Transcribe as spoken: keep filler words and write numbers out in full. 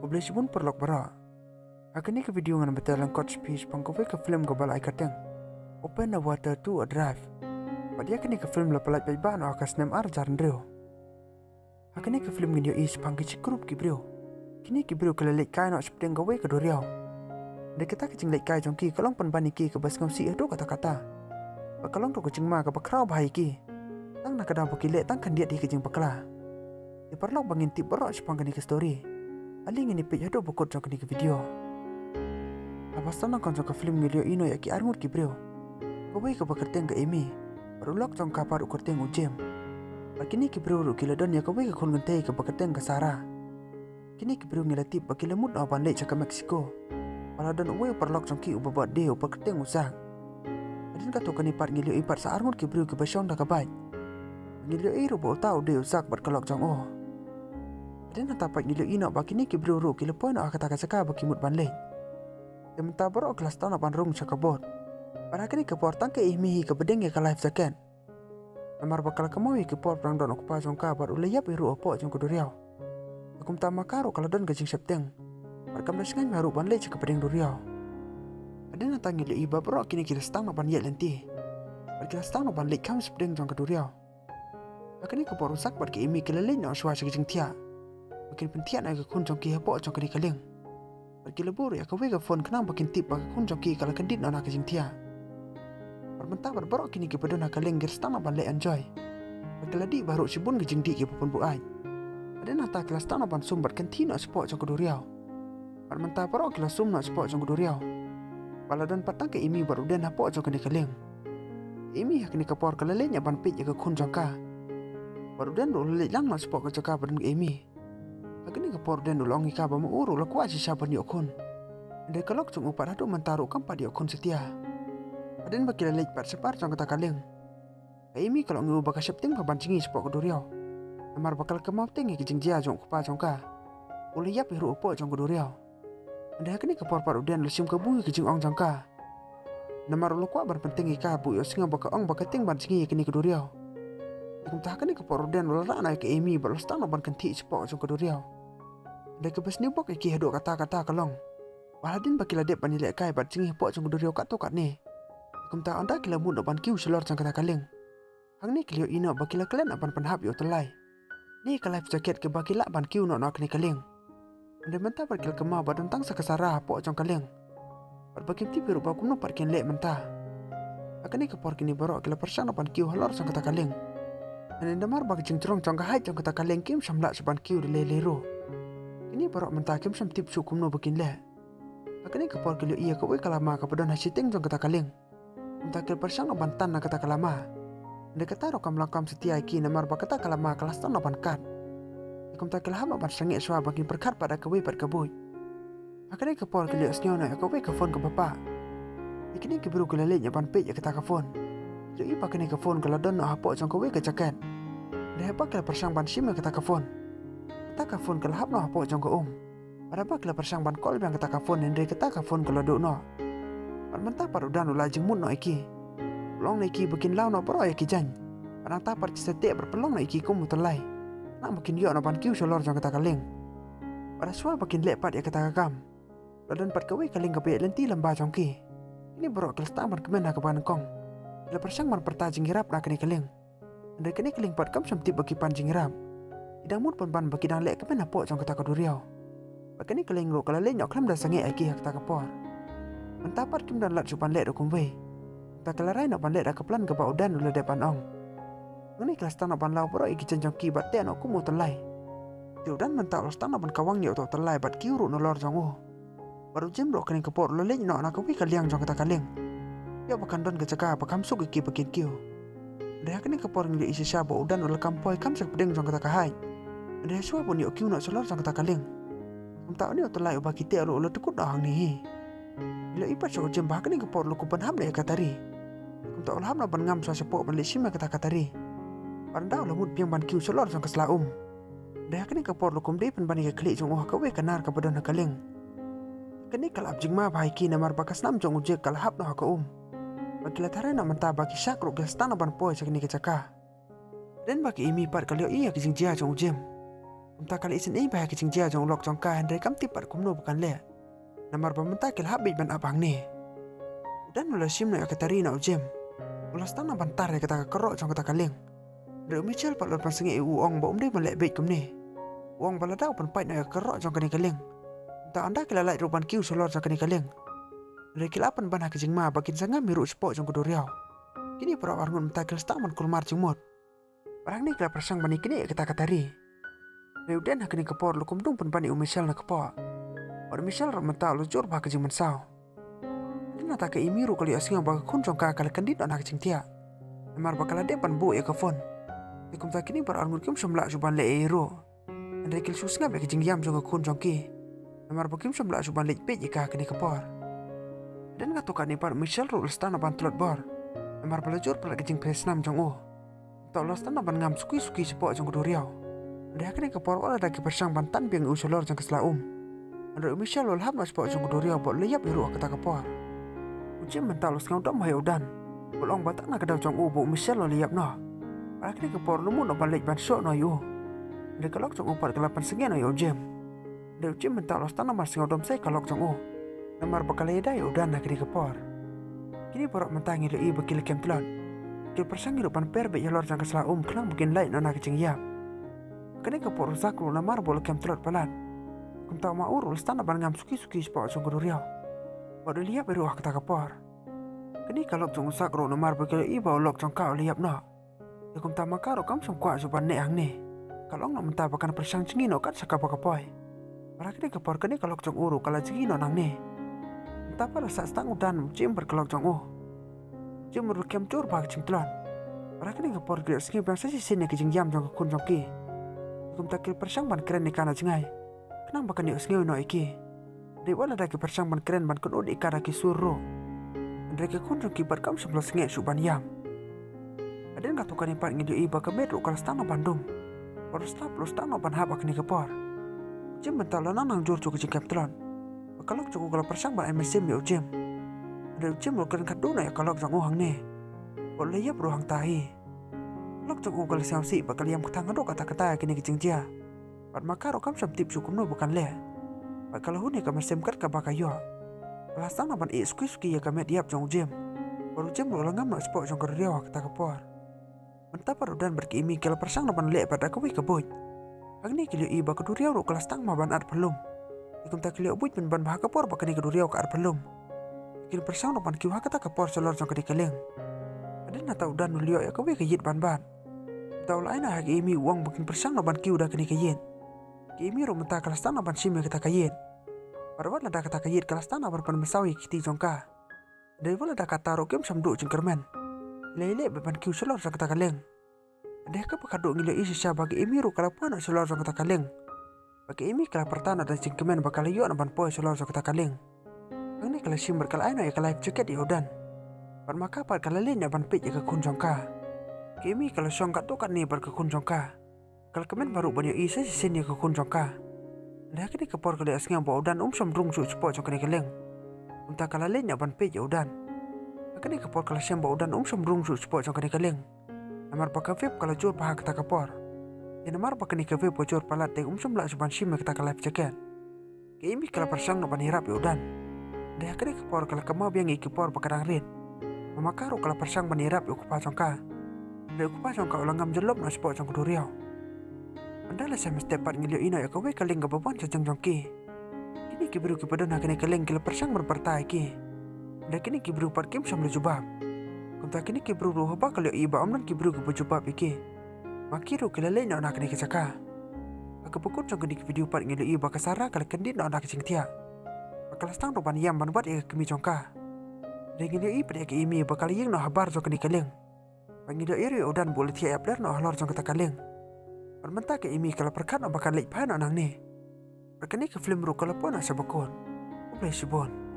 Khublei shibun paralok baroh. Ha kane ka video ngan batai lyngkot sha phi shaphang kawei ka film kaba la ai kyrteng Open a Water to a Drive. Bad ïa kane ka film la pynlait paidbah noh ha ka snem ar hajar hynriew. Ha kane ka film ngin ïohi shaphang ki shi group ki briew. Kine ki briew ki la leit kai noh shapdeng kawei ka duriaw. Hynrei kata ka jingleit kai jong ki ka long pynban ïa ki kaba sngewsih haduh katta katta. Bad ka long ruh ka jingma kaba khraw bha ïa ki. Tang na ka daw ba ki leh tang khyndiat hi ka jingbakla. Te paralok, ba ngin tip baroh shaphang kane ka story, ale ngin ïa peit haduh ba kut jong kane ka video. Haba sdang nyngkong jong ka film ngi la ïohi noh ïa ki arngut ki briew. Kawei kaba kyrteng ka Amy, bad u lok jong ka pat u kyrteng u Jim. Bad kine ki briew ruh ki la don ïa kawei ka khun kynthei kaba kyrteng ka Sarah. Kine ki briew ngi la tip ba ki la mut noh ban leit sha ka Mexico. Bad la don uwei u paralok jong ki uba birthday uba kyrteng u Zach. Hadien katto katne pat ngi la ïohi pat sa arngut ki briew kiba shong da ka bike. Ngi la ïohi ruh ba uta u dei u Zach bad ka lok jong u. Hadien nangta pat ngi la ïohi noh ba kine ki briew ruh ki la poi noh ha kata ka jaka ba ki mut ban leit. Te mynta baroh ki la start noh ban rung sha ka boat. Bad ha kane ka por tang ka Amy hi kaba deng ïa ka life jacket. Namar ba ka la kynmaw ïa ki por ba dang don u kpa jong ka bad u la ïap hi ruh hapoh jong ka duriaw. Te kumta ma ka ruh ka la don ka jingsheptieng. Bad kam da shngaiñ ma ruh ban leit sha ka pdeng duriaw. Hadien nangta ngi la ïohi ba baroh kine ki la start noh ban ïaid lynti. Bad ki la start noh ban leit kham shapdeng jong ka duriaw. Ha kane ka por u Zach bad ka Amy ki la leit noh shuwa sha ka jingthiah. Ba kin pynthiah noh ïa ka khun jong ki hapoh jong kane ka lieng. Bad ki la buh ruh ïa kawei ka phone khnang ba kin tip ba ka khun jong ki ka la kyndit noh na ka jingthiah. Bad mynta bad baroh kine kiba don ha ka lieng ki la start noh ban leh enjoy. Bad ki la dih baroh shibun ka jingdih kiba pynbuaid. Hadien nangta ki la start noh ban sum bad kynthih noh shapoh jong ka duriaw. Bad mynta baroh ki la sum noh shapoh jong ka duriaw. Bad la don pat tang ka Amy bad u Dan hapoh jong kane ka lieng. Amy ha kane ka por ka la leit noh ban peit ïa ka khun jong ka. Bad u Dan ruh u la leit lang noh shapoh ka jaka ba don ka Amy. Ha kane ka por u Dan u la ong ïa ka ba ma u ruh u la kwah shisha ban ïoh khun. Hynrei ka lok jong u pat haduh mynta ruh kam pat ïoh khun satia. Hadien ba ki la leit pat shabar jong kata ka lieng, ka Amy ka la ong ïa u ba ka sheptieng bha ban jngi shapoh ka duriaw. Namar ba ka la kynmaw tieng ïa ka jingjia jong u kpa jong ka. U la ïap hi ruh hapoh jong ka duriaw. Hynrei ha kane ka por pat u Dan u la shim kabu ïa ka jingong jong ka. Namar u la kwah ban pynteng ïa ka ba u ïohsngew ba ka ong ba ka tieng ban jngi ïa kane ka duriaw. Te kumta ha kane ka por u Dan u la rah noh ïa ka Amy bad u la start noh ban kynthih shapoh jong ka duriaw. Hynrei kaba sniewbok ïa ki haduh katta katta ka long, ba hadien ba ki la dep ban ïalehkai bad jngi hapoh jong ka duriaw katto katne, te kumta ynda ki la mut noh ban kiew shalor jong kata ka lieng, hangne ki la ïohi noh ba ki la klet noh ban pynhap ïa u tyllai ne ka life jacket kaba ki lah ban kiew noh na kane ka lieng. Hynrei mynta bad ki la kynmaw ba don tang sa ka Sarah hapoh jong ka lieng. Bad ba kim tip hi ruh ba kumno pat kin leh mynta. Ha kane ka por kine baroh ki la pyrshang noh ban kiew halor jong kata ka lieng. Hynrei namar ba ka jingjrong jong ka height jong kata ka lieng kim shym lah shuh ban kiew da lei lei ruh. Kine baroh mynta kim shym tip shuh kumno ba kin leh. Ha kane ka por ki la ïohi ïa kawei ka lama kaba don ha shiteng jong kata ka lieng. Kumta ki la pyrshang noh ban tan na kata ka lama. Hynrei kata ruh kam long kam satia ïa ki namar ba kata ka lama ka la start noh ban kat. Te kumta ki la hap noh ban sangeh shuwa ba kin pyrkhat pat da kawei pat ka buit. Ha kane ka por ki la ïohsngew noh ïa kawei ka phone kaba pah. Ïa kine ki briew ki la leit noh ban peit ïa kata ka phone. Ki la ïohi ba kane ka phone ka la don noh hapoh jong kawei ka jacket. Hynrei haba ki la pyrshang ban shim ïa kata ka phone, kata ka phone ka la hap noh hapoh jong ka um. Bad haba ki la pyrshang ban call biang kata ka phone hynrei kata ka phone ka la duh noh. Bad mynta pat u Dan u la jingmut noh ïa ki. U la ong noh ïa ki ba kin law noh baroh ïa ki jaiñ. Bad nangta pat ki sa teh bad pynlong noh ïa ki kum u tyllai, khnang ba kin ïoh noh ban kiew shalor jong kata ka lieng. Bad shuwa ba kin leh pat ïa kata ka kam, la don pat kawei ka lieng kaba ïaid lynti lem bad jong ki. Kine baroh ki la start ban kmen ha kaba nyngkong. Ki la pyrshang ban pyrta jingïarap na kane ka lieng. Hynrei kane ka lieng pat kam shym tip ba ki pan jingïarap. Ki dang mut pynban ba ki dang leh kmen hapoh jong kata ka duriaw. Bad kane ka lieng ruh ka la leit noh khlem da sangeh ïa ki ha kata ka por. Mynta pat kim don lad shuh ban leh ruh kumwei. Mynta ki la rai noh ban leh da ka plan kaba u Dan u la dep ban ong. Hangne ki la start noh ban law baroh ïa ki jaiñ jong ki bad teh noh kum u tyllai. Te u Dan mynta u la start noh ban kawang ïa uta u tyllai bad kiew ruh nalor jong u. Bad u Jim ruh kane ka por u la leit noh na kawei ka liang jong kata ka lieng. Ïoh ba kan don ka jaka ba kham suk ïa ki ba kin kiew. Hynrei ha kane ka por ngi la ïohi shisha ba u Dan u la kam poi kham sha pdeng jong kata ka height. Hynrei shuwa ban ïoh kiew noh shalor jong kata ka lieng, kumta une u tyllai uba ki teh ruh u la dkut noh hangne hi. Ngi la ïohi pat sha u Jim ba ha kane ka por u la kum pynhap noh ïa ka tari. Kumta u la hap noh ban ngam shuwa shapoh ban leit shim ïa kata ka tari. Bad ynda u la mut biang ban kiew shalor jong ka sla um, hynrei ha kane ka por u la kum dei pynban ïa ka khlieh jong u ha kawei ka nar kaba don ha ka lieng. Kane ka la ap jingma bha ïa ki namar ba ka snam jong u Jake ka la hap noh ha ka um. Bad ki la tharai noh mynta ba ki shark ruh ki la start noh ban poi sha kane ka jaka. Hadien ba ka Amy pat ka la ïohi ïa ka jingjia jong u Jim, Kumta ka la isynei bha ïa ka jingjia jong u lok jong ka, hynrei kam tip pat kumno ba kan leh. Namar ba mynta ki la hap beit ban ap hangne. U Dan u la shim noh ïa ka tari na u Jim. U la sdang noh ban tar ïa kata ka karroh jong kata ka lieng. Hynrei u Michelle pat u la wan pynsangeh ïa u, u ong ba um dei ban leh beit kumne. U ong ba lada u pynpait noh ïa ka karroh jong kane ka lieng, mynta ynda ki la lait ruh ban kiew shalor jong kane ka lieng, hynrei ki la pynban ha ka jingma ba kin sa ngam ïa ruh shapoh jong ka duriaw. Kine baroh arngut mynta ki la sdang ban kulmar jingmut. Bad hangne ki la pyrshang ban ïaknieh ïa kata ka tari. Hynrei u Dan ha kane ka por u la kum dum pynban ïa u Michelle na ka kpoh. Bad u Michelle ruh mynta u la jur bha ka jingmynsaw. Hadien nangta ka Amy ruh ka la ïohsngew ba ka khun jong ka ka la kyndit noh na ka jingthiah. Namar ba ka la dep ban buh ïa ka phone. Te kumta kine baroh arngut kim shym lah shuh ban leh ei ei ruh. Hynrei ki la shu sngap ïa ka jingïam jong ka khun jong ki. Namar ba kim shym lah shuh ban leit peit ïa ka ha kane ka por. Hadien katto katne pat u Michelle ruh u la sdang noh ban tlot bor. Namar ba la jur palat ka jingpher snam jong u. Te u la sdang noh ban ngam suki suki shapoh jong ka duriaw. Hynrei ha kane ka por wat lada ki pyrshang ban tan biang ïa u shalor jong ka sla um, hynrei u Michelle u la hap noh shapoh jong ka duriaw bad u la ïap ïa ruh ha kata ka por. U Jim mynta u la sngewdom bha ïa u Dan. U la ong ba tang na ka daw jong u ba u Michelle u la ïap noh. Bad ha kane ka por u la mut noh ban leit ban shoh noh ïa u. Hynrei ka lok jong u pat ka la pynsangeh noh ïa u Jim. Hynrei u Jim mynta u la sdang noh ban sngewdom sa ïa ka lok jong u. Namar ba ka la ïada ïa u Dan ha kane ka por. Kine baroh mynta ngi la ïohi ba ki la kem tlot. Ki la pyrshang ruh ban per beit halor jong ka sla um khnang ba kin lait noh na ka jingïap. Kane ka por u Zak ruh namar ba u la kem tlot palat. Kumta u Maur u la sdang noh ban ngam suki suki shapoh jong ka duriaw. Bad u la ïap ïa ruh ha kata ka por. Kane ka lok jong u Zak ruh namar ba ki la ïohi ba u lok jong ka u la ïap noh. Te kumta ma ka ruh kam shym kwah shuh ban neh hangne. Ka la ong noh mynta ba kan pyrshang jngi noh kat sha kaba ka poi. Bad ha kane ka por kane ka lok jong u ruh ka la jngi noh nangne. Mynta pat la sah sdang u Dan, u Jim bad ka lok jong u. U Jim ruh u kem jur bha ka jingtlot. Bad ha kane ka por ki la ïohsngew biang sa shisien ïa ka jingïam jong ka khun jong ki. Te kumta ki la pyrshang ban kren ïa ka na jngai. Khnang ba kan ïohsngew noh ïa ki. Hynrei wat lada ki pyrshang ban kren ban kynud ïa ka da ki sur ruh, hynrei ka khun jong ki pat kam shym la sangeh shuh ban ïam. Hadien katto katne pat ngi la ïohi ba ka met ruh ka la sdang noh ban dum. Bad u Stap u la sdang noh ban hap ha kane ka por. U Jim mynta u la nang nang jur jur ka jingkem tlot. Bad ka lok jong u ka la pyrshang ban ai mynsiem ïa u Jim. Hynrei u Jim u la kren khatduh noh ïa ka lok jong u hangne. Bad u la ïap ruh hangta hi. Ka lok jong u ka la sngewsih bad ka la ïam kthang haduh katta katta ïa kane ka jingjia. Bad ma ka ruh kam shym tip shuh kumno ba kan leh. Bad ka la hun ïa ka mynsiem kat kaba ka ïoh. Ka la sdang noh ban ïeh suki suki ïa ka met ïap jong u Jim. Bad u Jim ruh u la ngam noh shapoh jong ka duriaw ha kata ka por. Mynta pat u Dan bad ka Amy ki la pyrshang noh ban leh pat da kawei ka buit. Hangne ki la ïohi ba ka duriaw ruh ka la sdang ma ban ar phyllum. Te kumta ki la ïoh buit pynban ba ha ka por ba kane ka duriaw ka ar phyllum, kin pyrshang noh ban kiew ha kata ka por shalor jong kane ka lieng. Hadien nangta u Dan u la ïoh ïa kawei ka ïit ban bat. Te u la ai noh ha ka Amy, u ong ba kin pyrshang noh ban kiew da kane ka ïit. Ka Amy ruh mynta ka la sdang noh ban shim ïa kata ka ïit. Bad wat lada kata ka ïit ka la sdang noh ban pynmynsaw ïa ki kti jong ka, hynrei wat lada kata ruh kim shym duh jingkyrmen. Ki la ïaleh beit ban kiew shalor jong kata ka lieng. Hynrei ha kaba khatduh ngi la ïohi shisha ba ka Amy ruh ka la poi noh shalor jong kata ka lieng. Bad ka Amy ka la pyrta noh da jingkmen ba ka la ïoh noh ban poi shalor jong kata ka lieng. Hangne ka la shim bad ka la ai noh ïa ka life jacket ïa u Dan. Bad ma ka pat ka la leit noh ban peit ïa ka khun jong ka. Ka Amy ka la shong katto katne bad ka khun jong ka. Ka la kmen bha ruh ban ïohi sa shisien ïa ka khun jong ka. Hynrei ha kane ka por ka la ïohsngew ba u Dan um shym rung shuh shapoh jong kane ka lieng. Kumta ka la leit noh ban peit ïa u Dan. Ha kane ka por ka la shem ba u Dan um shym rung shuh shapoh jong kane ka lieng. Namar ba ka vape ka la jur bha ha kata ka por. Te namar ba kane ka vape ka jur palat te um shym lah shuh ban shim ïa kata ka life jacket. Ka Amy ka la pyrshang noh ban ïarap ïa u Dan. Hynrei ha kane ka por ka la kynmaw biang ïa ki por ba ka dang rit. Ma ka ruh ka la pyrshang ban ïarap ïa u kpa jong ka. Hynrei u kpa jong ka u la ngam jyllop noh shapoh jong ka duriaw. Ynda la shem step pat ngi la ïohi noh ïa kawei ka lieng kaba wan sha jong jong ki. Kine ki briew kiba don ha kane ka lieng ki la pyrshang ban pyrta ïa ki. Hynrei kine ki briew pat kim shym la jubab. Kumta kine ki briew ruh haba ka la ïohi ba ym don ki briew kiba jubab ïa ki, ma ki ruh ki la leit noh na kane ka jaka. Ha kaba kut jong kane ka video pat ngi la ïohi ba ka Sarah ka la kyndit noh na ka jingthiah. Bad ka la sdang ruh ban ïam ban wad ïa ka kmie jong ka. Hynrei ngi la ïohi pat ïa ka Amy ba ka la ïeng noh habar jong kane ka lieng. Bad ngi la ïohi ruh ïa u Dan ba u la thiah ïapler noh halor jong kata ka lieng. Bad mynta ka Amy ka la pyrkhat noh ba kan leit phai noh nangne. Bad kane ka film ruh ka la poi noh sha ba kut. Khublei shibun.